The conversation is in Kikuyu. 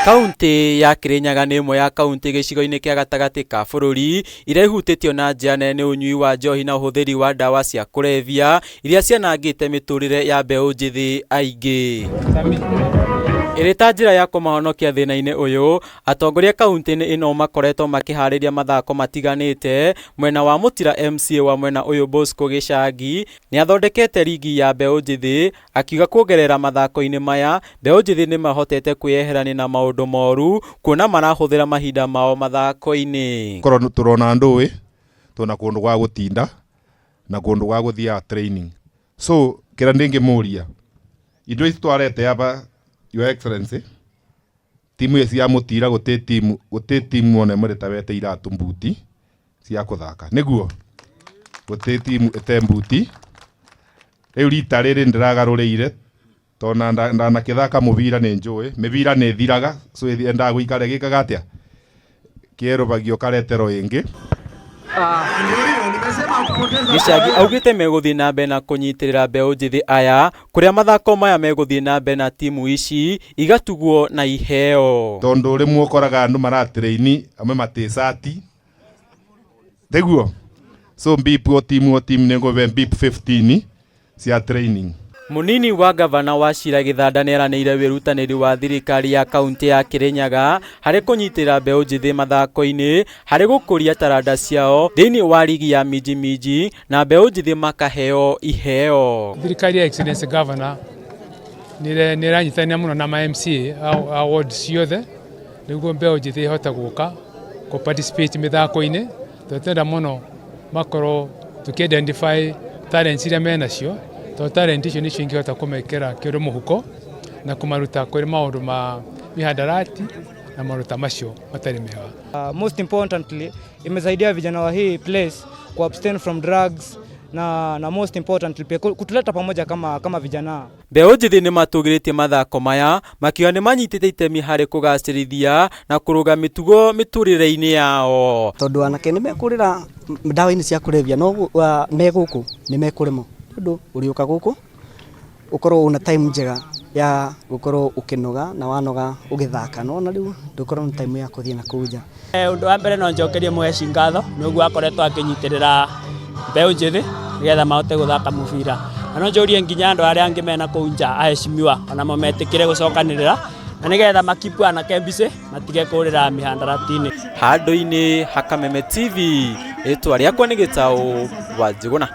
Kauntĩ ya Kirinyaga nĩ ĩmwe ya kauntĩ gĩcigo-inĩ kĩa gatagatĩ ka bũrũri iria ihutĩtio na njĩra nene nĩ ũnyui wa njohi na ũhũthĩri wa ndawa cia kũrebia iria cianangĩte mĩtũrĩre ya mbeũ njĩthĩ aingĩ. Ĩrĩ ta njĩra ya kũmahonokia thĩna-inĩ ũyũ, atongoria kauntĩ-inĩ ĩno makoretwo makĩharĩria mathako matiganĩte. Mwena wa Mũtira MCA wa mwena ũyũ Bosco Gĩcangi nĩ athondekete rigi ya mbeũ njĩthĩ Akiuga kuongerera mathako-inĩ maya, mbeũ njĩthĩ nĩmahotete kwĩyeherania na maũndũ moru kuona marahũthĩra mahinda mao mathako-inĩ. Korwo tũrona ndũĩ twĩna kũndũ gwa gũtinda na kũndũ gwa gũthiaga training so kĩrĩa ndĩngĩmũria indo ici twarete aba your excellency timu ici cia mũtira gũtĩ timu gũtĩ timu ona ĩmwe ĩtabete iratũ mbuti cia kũthaka nĩguo gũtĩ timu ĩte mbuti Rĩu rita rĩrĩ nĩndĩragarũrĩire tondũ na ndanakĩthaka mũbira nĩ njũĩ mĩbira nĩ ĩthiraga so yendaga gũikara ĩgĩkaga atĩa kĩerũbagio ũkareterwo ĩngĩ. Gĩcangi augĩte megũthiĩ na mbere na kũnyitĩrĩra mbeũ njĩthĩ aya kũrĩa mathako maya megũthiĩ na mbere na timu ici igatugwo na iheo. Tondũ rĩmwe ũkoraga andũ maratĩrĩini amwe matĩcati Tiguo? So mbip o team o team nĩ ngũbe mbip 15 cia training. Mũnini wa ngavana Wachira Gĩthanda nĩeranĩire wĩrutanĩri wa thirikari ya kauntĩ ya Kĩrĩnyaga harĩ kũnyitĩrĩra mbeũ njĩthĩ mathako-inĩ harĩ gũkũria taranda ciao thĩinĩ wa rigi ya Minji Minji na mbeũ njĩthĩ makaheo iheo. Thirikari ya Excellency Governor nĩ ĩranyitanĩra mũno na ma MCA a ward ciothe nĩguo mbeũ njĩthĩ ĩhote gũka kũ participate mĩthako-inĩ tondũ twenda mũno makorwo tũkĩ identify talents iria menacio tondũ talent icio nĩcio ingĩhota kũmekĩra kĩndũ mũhuko na kũmaruta kũrĩ maũndũ ma mihadarati na maũndũ ta macio matarĩ mega. Most importantly imesaidia vijana wa hii place ku abstain from drugs na most importantly pia kutuleta pamoja kama vijana. Mbeũ njĩthĩ nĩ matũgĩrĩtie mathako maya makiuga nĩ manyitĩte itemi harĩ kũgacĩrithia na kũrũga mĩtugo mĩtũrĩre-inĩ yao. Tondũ anake nĩ mekũrĩra ndawa-inĩ cia kũrebia no me gũkũ nĩ mekũremwo tondũ ũrĩũka gũkũ ũkorwo una time njega ya gũkorwo ũkĩnoga na wanoga ũgĩthaka no ona rĩu ndũkorwo na time ya kũthiĩ na kũu nja. Ũndũ wa mbere no njokerie Mũheci ngatho nĩ ũguo akoretwo akĩnyitĩrĩra mbeũ njĩthĩ nĩgetha mahote gũthaka mũbira. Na no njũrie nginya andũ arĩa angĩ mena kũu nja aheshimiwa onamo metĩkĩre gũcokanĩrĩra na nĩgetha ma keep anake busy matige kũrĩra mĩhandarati-inĩ. Handũ-inĩ ha Kameme TV, rĩtwa rĩakwa nĩ Gĩtaũ wa Njũgũna.